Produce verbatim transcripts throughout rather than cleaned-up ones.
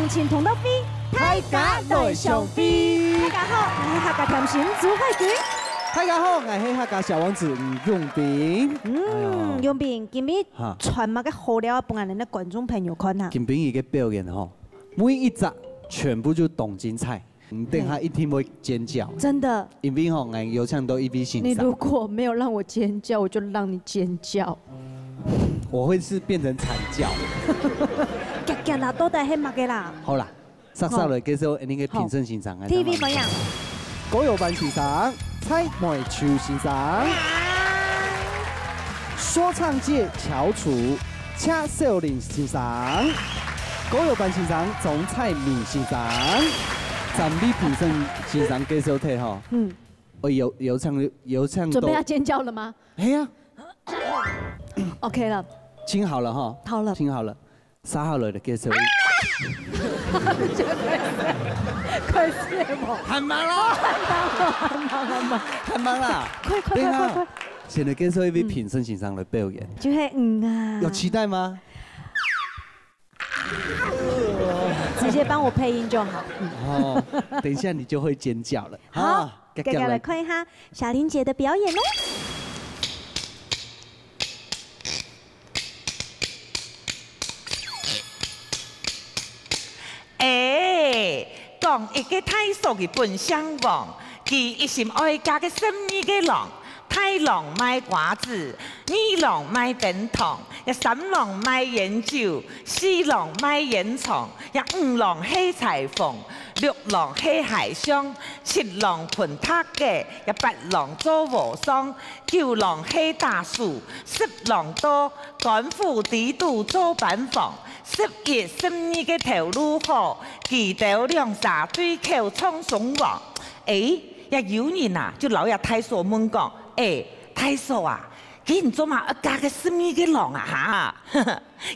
請同樂飛，大家來相飛。大家好，𠊎係客家甜心朱海軍。大家好，𠊎係客家小王子吳永斌。嗯，哎喲。永斌，今日哈。傳麼个好料分𠊎等个觀眾朋友看哈？今晡日个表演吼，每一隻全部就當精彩，你等下一定會尖叫。真的。因為吼，𠊎邀請到一位先生。你如果沒有讓我尖叫，我就讓你尖叫。我會是變成慘叫。遽遽啦，到底係麼个啦？好啦， 煞煞來介紹𠊎等个評審先生。好。第一位朋友。高友班先生、蔡美秋先生、說唱界翹楚謝少林先生、高友班先生、鍾彩明先生。三位評審先生介紹忒吼，嗯。我有，有請，有請到。準備要尖叫了嗎？係啊。OK了。請好了哈。好了。請好了。 殺下來就介紹。快些無？還慢啦，還慢，還慢，還慢啦。快，快，快，等下，快，快。先來介紹一位評審先生來表演。就係你啊。有期待嗎？直接幫我配音就好。嗯。哦，等一下你就會尖叫了。好，啊，大家來看一下小林姐的表演哦。 欸，講一個大嫂佢本姓王，佢一心愛嫁个十二個郎，大郎賣瓜子，二郎賣冰糖，也三郎賣菸酒，四郎賣菸腸，也五郎係裁縫，六郎係鞋匠，七郎歕笛个，也八郎做和尚，九郎係打手，十郎到官府底肚做班房。 十一、十二个頭路好，佢兜兩儕對口唱雙簧。欸，這有人啊，就摎這大嫂問講：「欸，大嫂啊，該你做麼愛嫁个十二個郎啊哈？」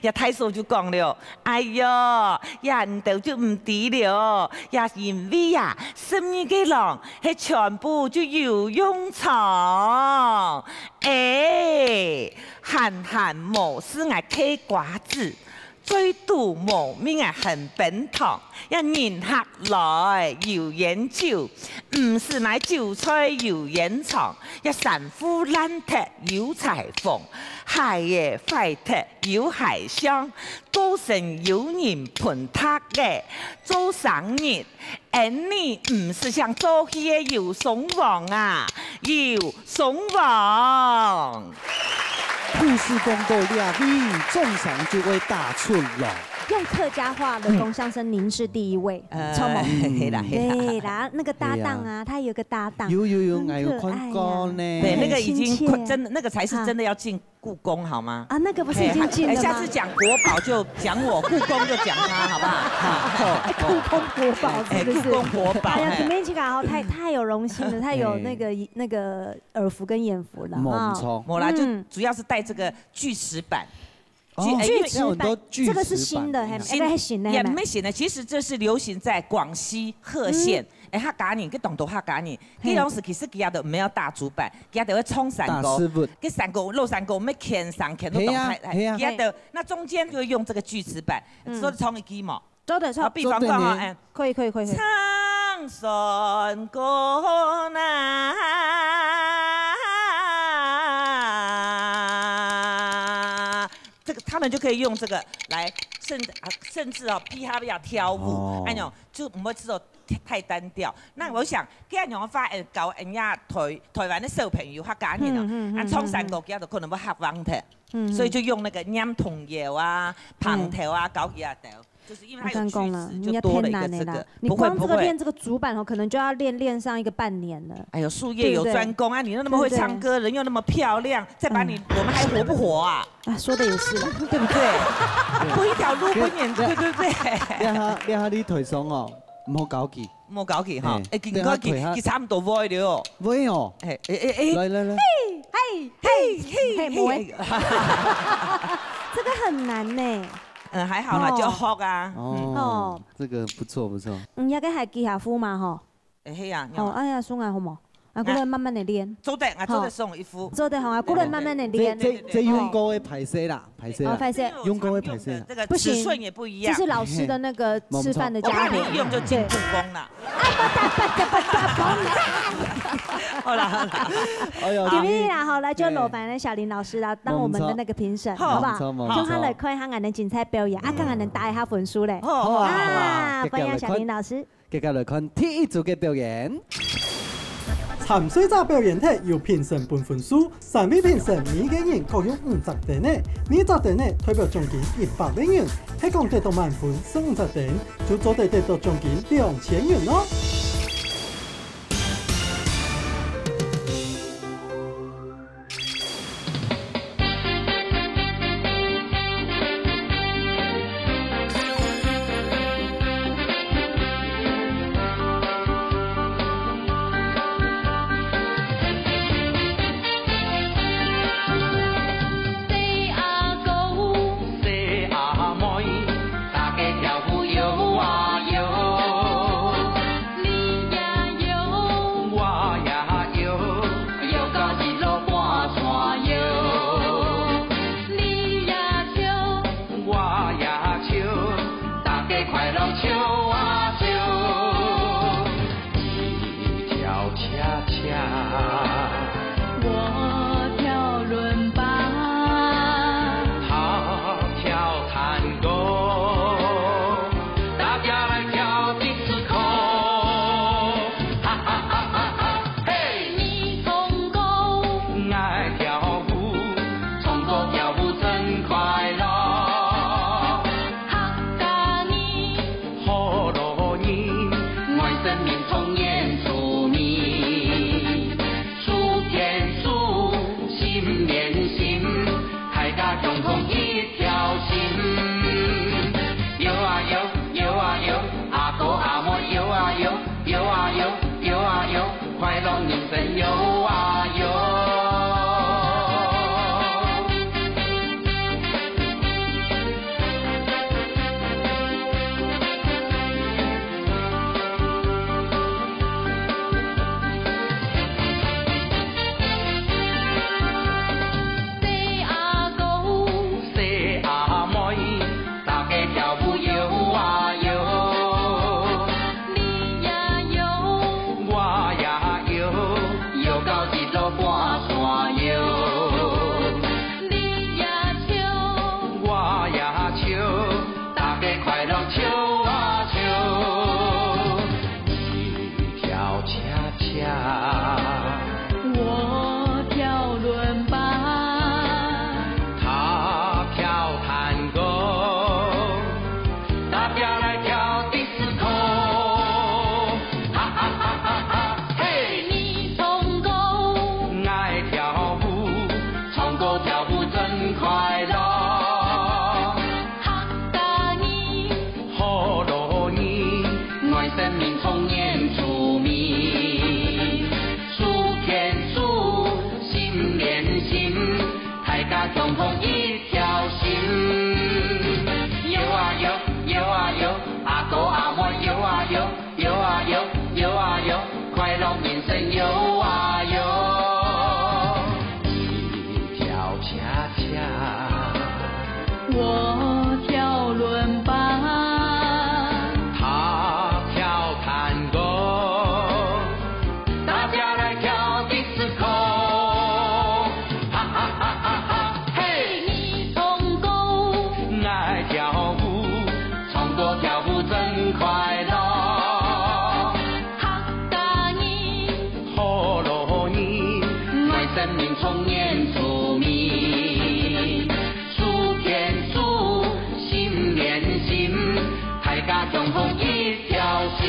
這大嫂就講了：「哎喲，這你兜就毋知了，這因為啊，十二個郎係全部就游泳池。」 欸，閒閒無事𠊎嗑瓜子，嘴肚無味𠊎含冰糖，這人客來有菸酒，毋使買酒菜有菸腸，這衫褲爛忒有裁縫，鞋仔壞忒有鞋匠，做生有人歕笛仔，做生日 恁呢毋使想做戲个游雙簧啊，游雙簧。故事講到這位，眾生就會打出來。用客家話的講相聲，您是第一位，嗯。著無？呃，係啦，係啦。對啦，那個搭檔啊，對啊。他有個搭檔，有，有，有，很可愛啊。𠊎有看過呢。對，那個已經很親切。真的，那個才是真的要進 故宮好嗎？啊，那個不是已經進了嗎？哎，下次講國寶就講我，故宮就講他，好不好？哎，故宮國寶是不是？哎，故宮國寶，哎呀，哎。今天這個哦，太，太有榮幸了，太有那個，哎。那個耳福跟眼福了哈。沒錯。沒啦，就嗯。主要是帶這個鋸齒板。哦，鋸，哎，因為鋸齒板，要很多鋸齒板。這個是新的，嘿，新，哎，還新的，也還沒新的，其實這是流行在廣西賀縣。嗯。 哎，客家人，該當多客家人，嘿。該當時其實佢兜毋係愛打竹板，佢兜會唱山歌。打師傅。該山歌，老山歌，毋係牽上，牽到當大，係啊，係啊。佢兜，那中間就會用這個鋸齒板，嗯。做得唱一句無？做得唱。好，比方講吼，做得呢。哎。可以，可以，可以，可以。唱山歌哪，這個他們就可以用這個來，甚至，啊，甚至哦，噼啪啪跳舞，哦。哎喲，就毋會做到 太單調。那𠊎想，這樣个話，呃，教人家台，台灣个小朋友、客家人哦，嗯，嗯，嗯，啊，唱山歌，嗯，嗯。佢兜可能會嚇暈忒，嗯，嗯。所以就用那個念童謠啊、嗯。蟛頭啊，教佢兜，就是因為它有句子，我跟你講啦，就多了一個這個。你要天然的啦，你光這個，不會，不會。練這個竹板哦，可能就要練，練上一個半年了。哎喲，術業有專攻啊，對不對？你又那麼會唱歌，對，對。人又那麼漂亮，再把你，嗯。我們還活不活啊？ 啊，說得也是啦。對不對？分一條路分人，對，對，對不對？這下，這下你台上哦，毋好搞佢。毋好搞佢哈。哎，哎，佢，佢，等下台下。佢差毋多會了哦。會哦。哎，哎，哎，哎。來，來，來。嘿，嘿，嘿，嘿，嘿，嘿。這個很難呢。嗯，還好啦，哦。就學啊。哦，嗯。哦。這個不錯，不錯。嗯，這個還幾下呼嘛吼。 哎，係啊，哦，哎呀，送來好無？啊，過來慢慢的練。做得，啊，做得送一副。做得吼，啊，過來慢慢的練。這，這，這用過的歹勢啦，歹勢啦。哦，歹勢。用過的歹勢啦。那個尺寸也不一樣。不行，這是老師的那個示範的家伙。嘿，沒錯。我看你一用就進故宮了。對。好啦，好啦。哎呦，今天啊，好，來，就勞煩了小林老師啦，當我們的那個評審，好不好？沒錯，沒錯。讓他來看一下俺的精彩表演，啊，看俺能打一下分數嘞。好，好，好，好。啊，歡迎小林老師。 接下來看第一組个表演。參賽者表演忒，由評審分分數，三位評審每個人各有五隻燈仔，每隻燈仔代表獎金一百個銀。係講得到滿分十五隻燈，就做得得到獎金兩千銀哦。 細阿哥，細阿妹，大家跳舞搖啊搖。你也搖，我也搖，搖到日落半山腰。你也笑，我也笑，大家快樂笑啊笑。 一條車車，我跳倫巴，他跳探戈，大家來跳迪斯科。哈哈哈哈哈，嘿！你唱歌，𠊎跳舞，唱歌跳舞真快樂。客家人， 河洛人，愛生命重現出名。手牽手，心連心，大家共同一條心。搖啊搖，搖啊搖，阿哥阿妹搖啊搖，搖啊搖，搖啊搖。 快樂人生搖啊搖。細阿哥，細阿妹， 大家跳舞搖啊搖。你也搖，我也搖，搖到日落半山腰。你也笑，我也笑，大家快樂笑啊笑。 一條車車，我跳倫巴，他跳探戈，大家來跳迪斯科。哈哈哈哈哈，嘿！你唱歌，𠊎跳舞，唱歌跳舞真快樂。客家人， 河洛人，愛生命重現出名。手牽手，心連心，大家共同一條心。搖啊搖，搖啊搖，阿哥阿妹搖啊搖，搖啊搖，搖啊搖，快樂人生搖啊搖。一條車車，我跳倫巴，他跳探戈，大家來跳迪斯科。哈哈哈哈哈，嘿！你唱歌，𠊎跳舞，唱歌跳舞真快樂。客家人， 河洛人，愛生命重現出名。手牽手，心連心，大家共同一條心。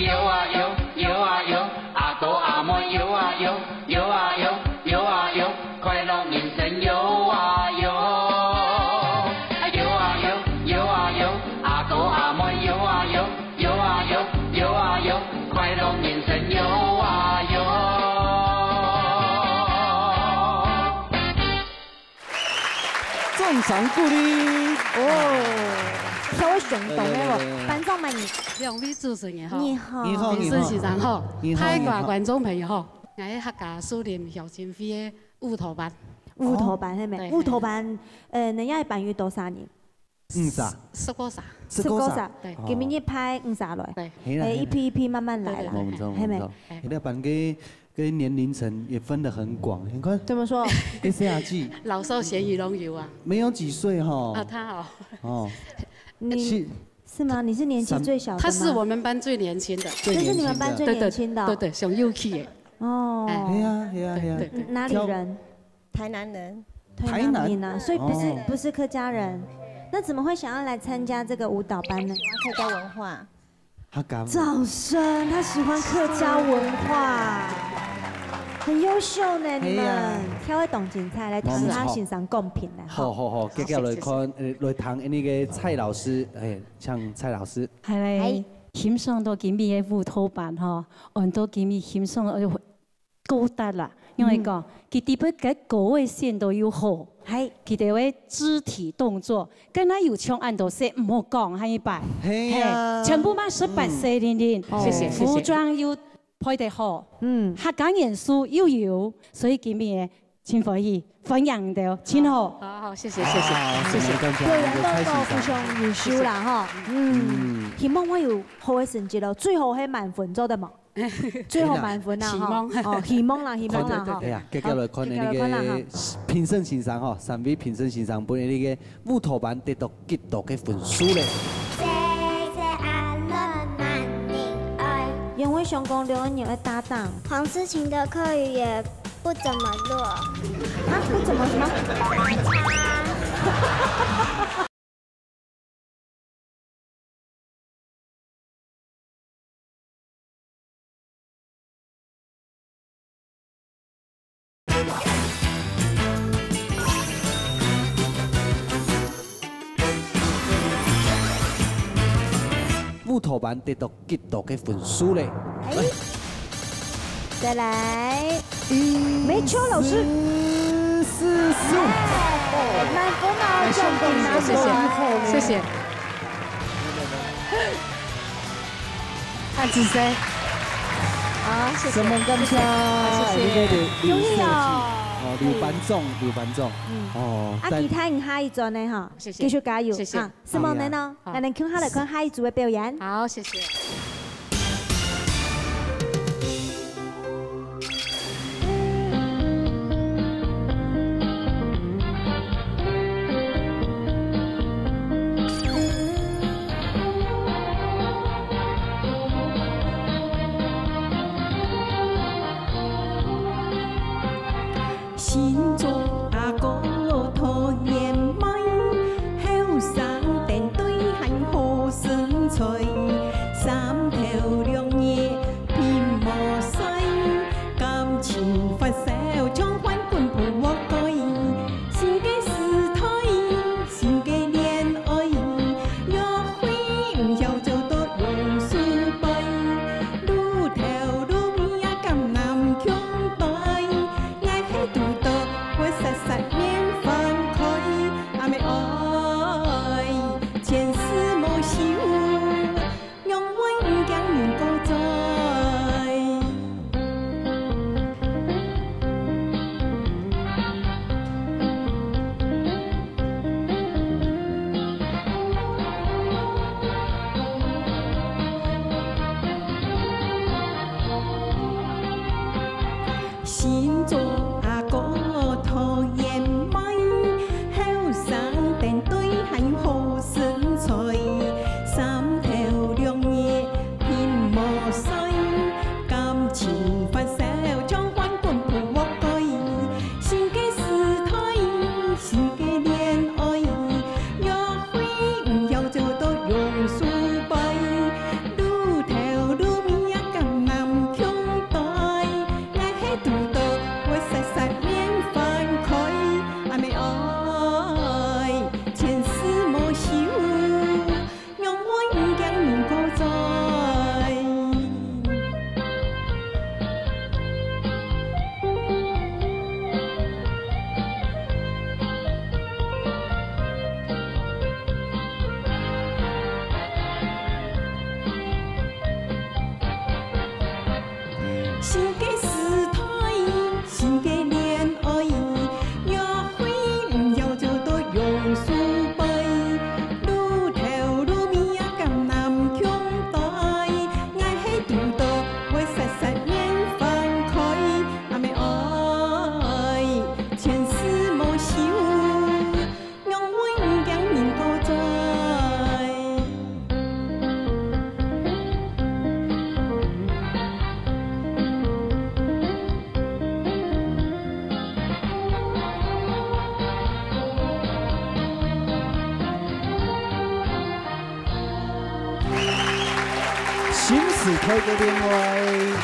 搖啊搖，搖啊搖，阿哥阿妹搖啊搖，搖啊搖，搖啊搖，快樂人生搖啊搖。啊，搖啊搖，搖啊搖，阿哥阿妹搖啊搖， 搖啊摇，摇啊摇，快乐人生摇啊摇。掌声鼓励。哦。跳个相當个哦。来，来，来，来。班長嘛，你，两位主持人好，你好。你好，你好。评审先生好，你好，大家观众朋友好，𠊎係客家樹林鄉親會个烏頭班。烏頭班，哦。係無？對，烏頭班，呃，恁樣个班有多少人？五儕。十个儕。十个儕。十个儕。對。今晡日派五儕來，對。係啦，係啦。誒，一批一批慢慢來啦，無錯，係無？無錯。係無？哎。你个班个 个年龄层也分得很广，你看。怎么说？這細阿姊。老少咸宜都有啊。没有几岁哈。啊，他哦。哦。你，是。是吗？你是年纪最小的吗？他是我们班最年轻的。这是你们班最年轻的哦。对，对，对，上幼稚的。哦。哎。对啊，对啊，对啊。对，对，对。哪里人？台南人。台南人啊，台南。所以不是，哦。不是客家人。那怎么会想要来参加这个舞蹈班呢？客家文化。 客家。掌声，他喜欢客家文化，很优秀呢，你们。係啊。跳得當精彩，來聽下先生講評來，好。好，好，好，好。接下來看，好，謝謝。呃，來聽恁呢个蔡老師，哎，請蔡老師。係咧，係。欣賞到今日个舞蹈班吼，安到今日欣賞，哎喲， 高達啦，因為講，嗯。佢特別个高个線都有好，係。佢个肢體動作，跟佢有唱恁多歲，毋好講，還一擺，係啊。係，全部嘛十八歲零零，嗯。哦。謝謝，謝謝。服裝又配得好，嗯。客家元素又有，所以今日个真歡喜，歡迎你兜，真好。好，好，謝謝，謝謝，好，謝謝。非常感謝我們的蔡先生。表演都，都非常優秀啦，哈。嗯。嗯。希望會有好个成績咯，最好係滿分，做得無？ 最好滿分啦，希望。吼。哦，希望啦，希望啦，對，對，對。吼。哎呀，接下來看恁呢个好，接下來看啦，哈。評審先生吼，三位評審先生分恁呢个烏頭班得到幾多个分數咧？因為想講兩個人愛搭檔。黃思琴的客語也不怎麼弱。啊，不怎麼什麼？差。 烏頭班得到幾多个分數咧？哎，再來，梅秋老師。十四分。哎，滿分哦，哎，獎金拿出來。謝謝，謝謝。看仔細。好，謝謝。承蒙感謝，謝謝。那個劉，劉設計。恭喜哦。哦，劉班長，劉班長。嗯。哦，啊，但其他人下一轉呢，哈，謝謝。繼續加油，謝謝。啊。 承蒙你哦。好。𠊎等共下來看下一組个表演。好，謝謝。 新竹阿哥討人妹，後生登對還好身材，三頭六臂並無衰，感情發燒像翻滾泡沫蓋，新个時代，新个戀愛，約會毋曉做到用手背，路頭路尾也敢南共對。 𠊎係堵著會煞煞面放開，阿姆哀，前世無修，仰會毋驚人過災。 新竹阿哥討人妹，後生登對還好身材，三頭六臂並無衰，感情發燒像翻滾泡沫蓋，新个時代，新个戀愛，約會毋曉做到用手背，路頭路尾也敢南共對，𠊎係堵著會煞开个恋爱。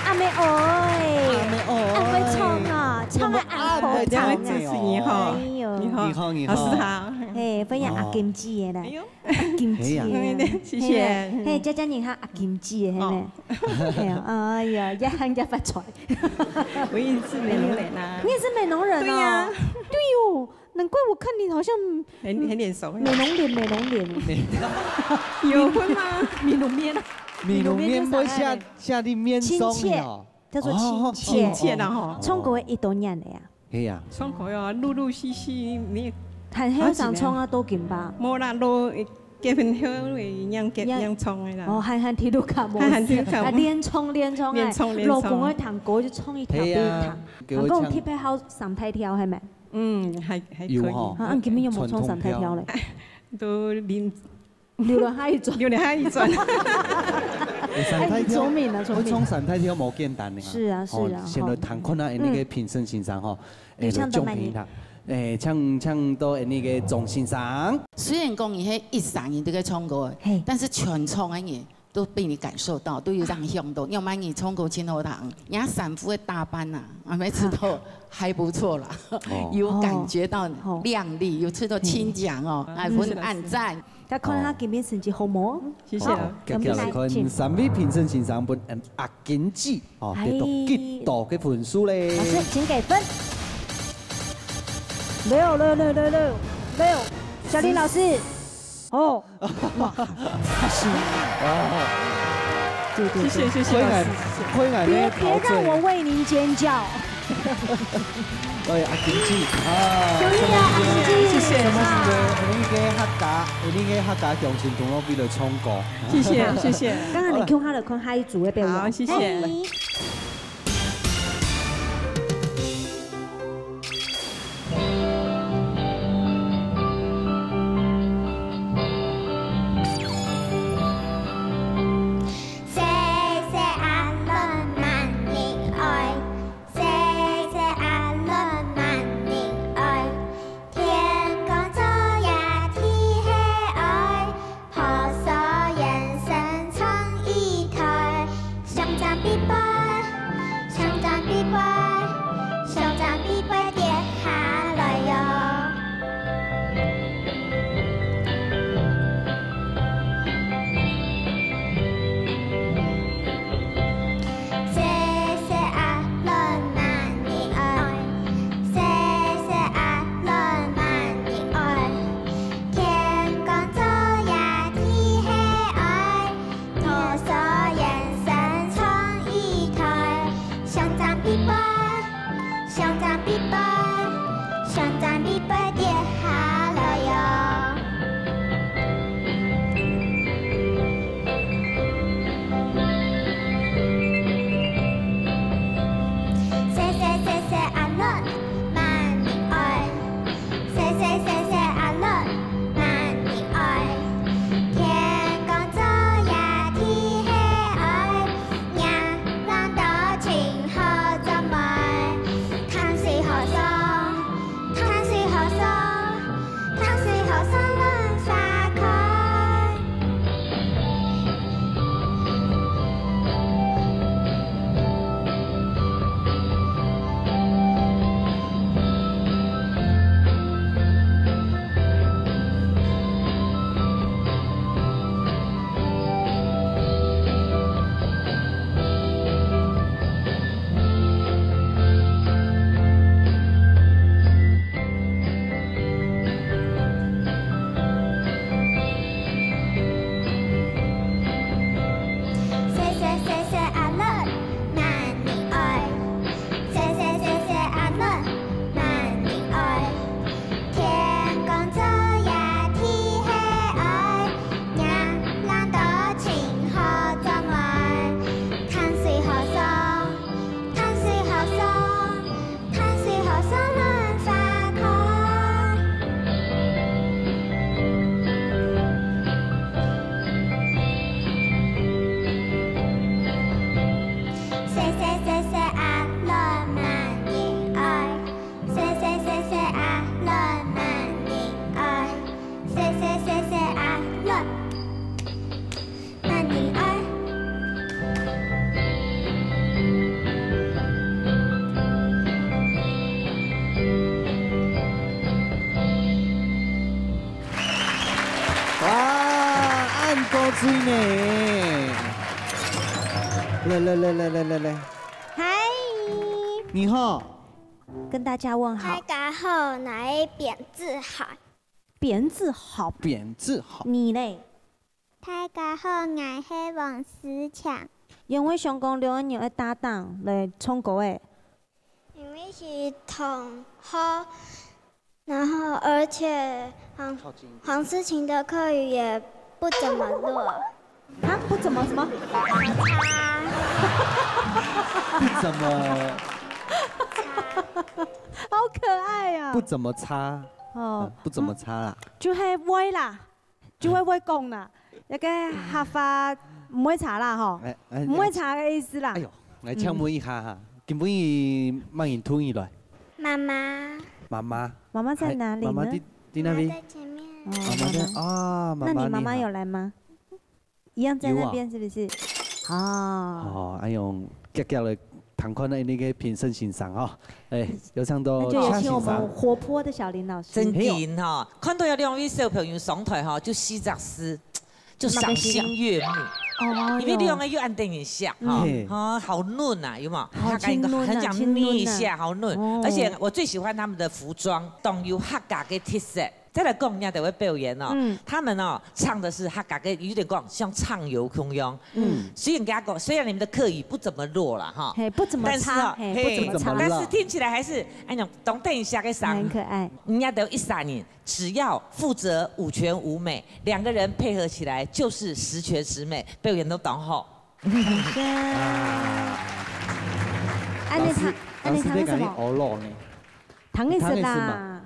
阿妹爱，阿妹爱，阿妹唱啊，唱啊，阿妹好听啊。这是你好，哎呦，你好，你好，你好。老师好。嘿，欢迎阿金姐来。哎呦，阿金姐，嘿呀，谢谢。嘿，家家你好，阿金姐，嘿没？哦，哎呀，哎呀，也喊也发财。我也是美容人啊。你也是美容人哦？对呀。对哦，难怪我看你好像很很眼熟。美容脸，美容脸。有分吗？美容面。美容面不会下 下你面霜了。亲切，叫做亲切。哦，亲切啦吼。唱歌个一多年了呀。嘿呀。唱歌啊，陆陆续续，你还好上唱啊，多紧吧？无啦，都结婚后个样结样唱个啦。哦，还还体育卡模式，还还体育卡啊，连唱连唱哎，连唱连唱。老公个唱歌就唱一条比一条。嘿呀，老公特别好上台跳，系咪？嗯，还还可以。有吼。啊，你今日有冇唱上台跳嘞？都临 流浪汉一转。流浪汉一转。上台跳，哎，聪明啊，聪明。会唱上台跳无简单的啊。是啊，是啊，哦，先来谈看啊，那个评审先生吼，哎，有请到哪里？来奖评他。哎，请请到那个钟先生。虽然讲你是一三年都在唱歌，嘿。但是全唱的人都被你感受到，都有这样响动。要不然你唱歌真好听，人家三副的打扮呐，啊，每次都还不错啦，哦。有感觉到亮丽，有吃到金奖哦，啊，分按赞。 大家看下今日成績好無？谢谢。好，接下来看三位评审先生分阿金姐哦，得到几多个分数嘞？老师，请给分。六六六六六六，小林老师。哦，哇，是。哦。对对对。谢谢谢谢老师，谢谢。看来，看来呢，别别让我为您尖叫。 哎，阿金姐啊，恭喜啊，阿金姐！谢谢。什么时候？你个客家，你个客家乡亲同我为了唱歌。谢谢谢谢。刚刚你共下来看下一组的表演。好，谢谢。哎。水呢。來來來來來來來。嗨。你好。跟大家問好。大家好，𠊎係卞子涵。卞子涵。卞子涵。你嘞？大家好，𠊎係王思強。因為想講兩個人愛搭檔來唱歌誒。因為是同學，然後而且黃，黃思琴的客語也不怎麼弱。啊，不怎麼什麼？差。不怎麼，好可愛啊！不怎麼差。哦。嗯，不怎麼差啦。就係會啦，就係會講啦，該個客話毋會差啦吼，哎，哎，毋會差个意思啦。哎喲，來請問一下哈，今晡日麼人同你來？媽媽。媽媽。媽媽在哪裡呢？哎，媽媽在，在那邊。媽媽在前面。哦，媽媽在，媽媽。啊，媽媽你好。那你媽媽有來嗎？一樣在那邊是不是？有啊。哦。哦，哎喲，遽遽來聽看那，那個評審先生哦。哎，有請到夏先生。那就有請我們活潑的小林老師。真緊哈，看到有兩位小朋友上台哈，就四隻字，就賞心悅目。哦，因為兩個又恁得人惜哈，嗯。嘿。哦，好嫩啊，有無？好清嫩啊，很講清嫩啊。膩一下，好嫩。哦。而且我最喜歡他們的服裝，當有客家个特色。 再來講人家的表演哦，嗯。他們哦，唱的是客家个，有點講像唱遊共樣。嗯。雖然人家講，雖然你們的客語不怎麼弱啦，哈，嘿，不怎麼差，但是哦，嘿，不怎麼差。但是聽起來還是，哎，那種懂等一下个聲。很可愛。人家都一三年，只要負責五全五美，兩個人配合起來就是十全十美，表演都當好。掌聲。啊。哎，那他，老師，哎，那他為什麼？老師在講你歐羅呢？糖也是啦。糖也是嘛。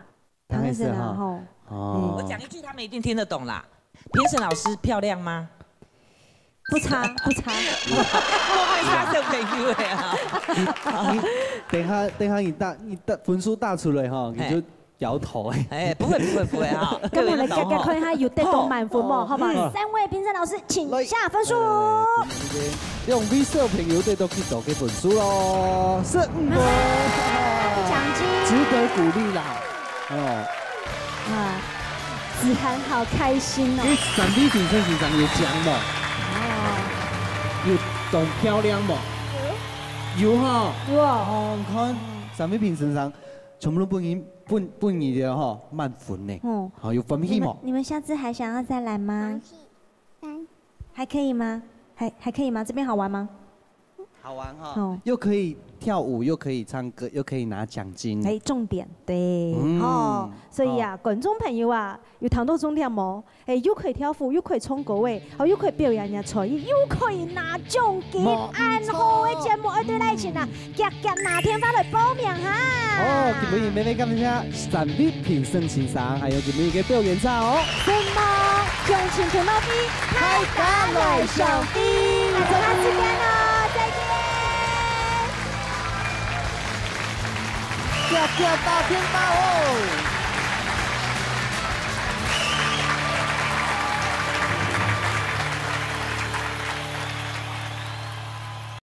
当然是哈。吼。哦。我讲一句，他们一定听得懂啦。评审老师漂亮吗？不差，不差。我会杀小朋友的啊。你，等下，等下你打，你打，分数打出来哈，你就摇头哎。哎，不会，不会，不会哈。那我们来看看，看一下有得到满分吗？好吧，嗯。三位评审老师，请下分数。来。哎，两位小朋友得到几多个分数咯？十五分。那个奖金。值得鼓励啦。 哦。啊，子涵好開心哦。因為三位評審先生有講無？哦。有當漂亮無？有。有哈。有哦。哦，你看，三位評審先生全部都分你，分，分你个哈，滿分呢。嗯。好，有歡喜無？你們，你們下次還想要再來嗎？還可以嗎？還，還可以嗎？這邊好玩嗎？ 好玩哈，哦。又可以跳舞，又可以唱歌，又可以拿獎金。哎，重點，對，嗯。哦，所以啊，哦。觀眾朋友啊，有聽到重點無？哎，又可以跳舞，又可以唱歌哎，哦，又可以表演人家才藝，又可以拿獎金，無錯。恁好个節目，愛對來請啊，遽遽拿電話來報名哈。哦，今晡日乜乜感謝三位評審先生，還有今晡日个表演者哦。什麼？ 鄉親同樂會，大家來相會，下次見哦，再見。遽遽打電話哦。